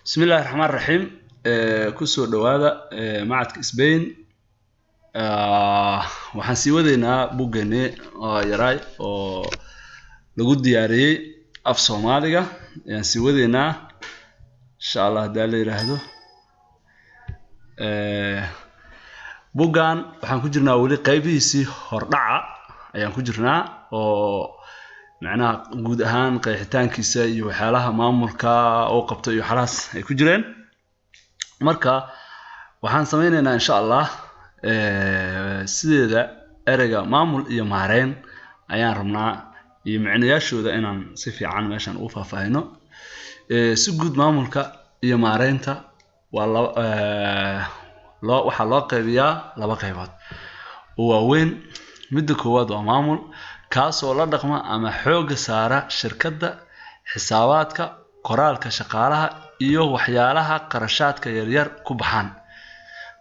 Bismillahi raxmaan raxiim. Kusoo dhawaada macadka Spain. Waxaan sii wadaynaa buggani oo yaraay oo lagu diyaariyey af Soomaaliga ayaan sii wadaynaa, insha Allah hadaa la yiraahdo. Buggan waxaan ku jirnaa weli qaybihiisii hordhaca ayaan ku jirnaa, oo macnaha guud ahaan qeexitaankiisa iyo waxyaalaha maamulka uu qabto iyo waxyaalahaas ay ku jireen. Marka waxaan sameyneynaa, insha Allah, sideeda ereyga maamul iyo maareyn ayaan rabnaa iyo micnayaashooda inaan si fiican meeshan ugu faahfaahino. Si guud maamulka iyo maareynta waa laba, loo waxaa loo qaybiyaa laba qaybood oo waaweyn. Midda koowaad waa maamul, kaasoo la dhaqma ama xoogga saara shirkadda, xisaabaadka, qoraalka shaqaalaha iyo waxyaalaha qarashaadka yaryar ku baxaan.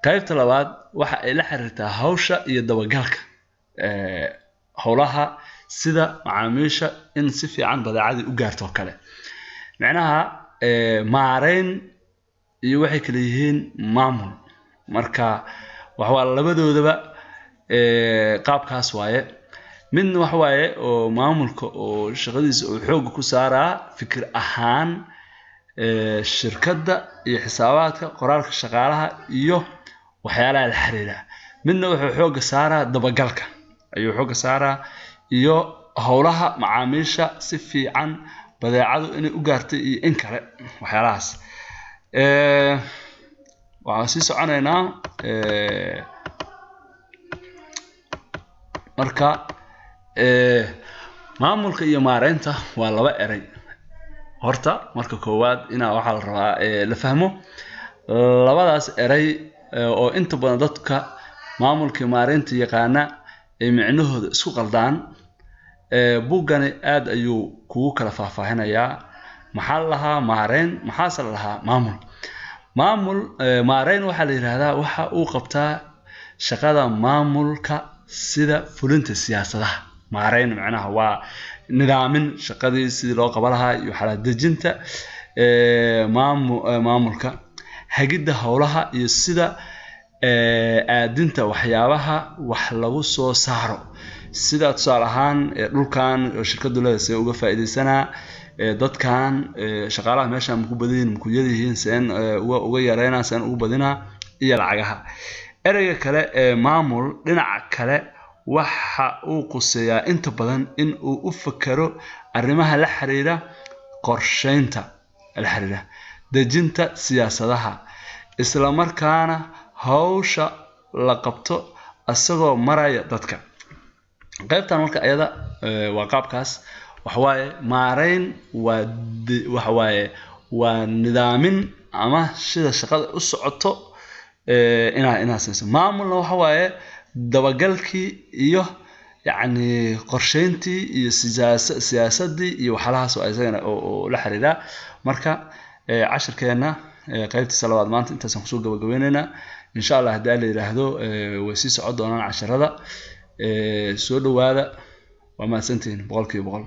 Qaybta labaad waxa ay la xiriirtaa hawsha iyo dabagalka howlaha, sida macaamiisha in si fiican badeecadii u gaarto oo kale. Macnaha maareyn iyo waxay kala yihiin maamul. Marka waxawaa labadoodaba qaabkaas waaye. Midna waxa waaye oo maamulka oo shaqadiisa uu xoogga ku saaraa fikir ahaan shirkadda iyo xisaabaadka, qoraalka shaqaalaha iyo waxyaalaha la xiriira. Midna wuxuu xoogga saaraa dabagalka ayuu xoogga saaraa iyo howlaha macaamiisha, si fiican badeecadu inay u gaartay iyo in kale, waxyaalahaas. Waxaan sii soconaynaa. Marka maamulka iyo maareynta waa laba erey. Horta marka koowaad inaa waxaa la rabaa la fahmo labadaas erey oo inta badan dadka maamulka iyo maareynta yaqaana ay micnahooda isku qaldaan. Buuggani aad ayuu kugu kala faahfaahinayaa maxaa la lahaa maareyn, maxaase la lahaa maamul. Maamul, maareyn waxaa la yidhaahdaa waxa uu qabtaa shaqada maamulka sida fulinta siyaasadaha. Maareyn macnaha waa nidaamin shaqadii sidii loo qaban lahaa iyo xaalad dejinta maamulka, hagidda howlaha iyo sida aadinta waxyaabaha wax lagu soo saaro, sida tusaale ahaan dhulkan oo shirkadu leedahay see uga faa'iidaysanaa, dadkan shaqaalaha meeshan maku badan yihiin, maku yar yihiin, seen uga yareynaa, seen ugu badinaa, iyo lacagaha. Ereyga kale ee maamul dhinaca kale waxa uu quseeyaa inta badan in uu u fakero arrimaha la xiriira qorsheynta, la xiriira dejinta siyaasadaha, isla markaana hawsha la qabto isagoo maraya dadka. Qaybtan marka ayada waa qaabkaas. Waxawaaye maareyn waa waxawaaye waa nidaamin ama sida shaqada u socoto inaa sameyso. Maamulna waxa waaye dabagalkii iyo yacni qorsheyntii iyo siyaasadii iyo waxyaalahaas oo isagana oo la xiriira. Marka cashirkeena qaybtiisa labaad maanta intaasaan kusoo gabagabeyneynaa, insha Allah. Haddii la yiraahdo way sii socon doonaan casharada. Soo dhawaada, waa mahadsantihiin 100%.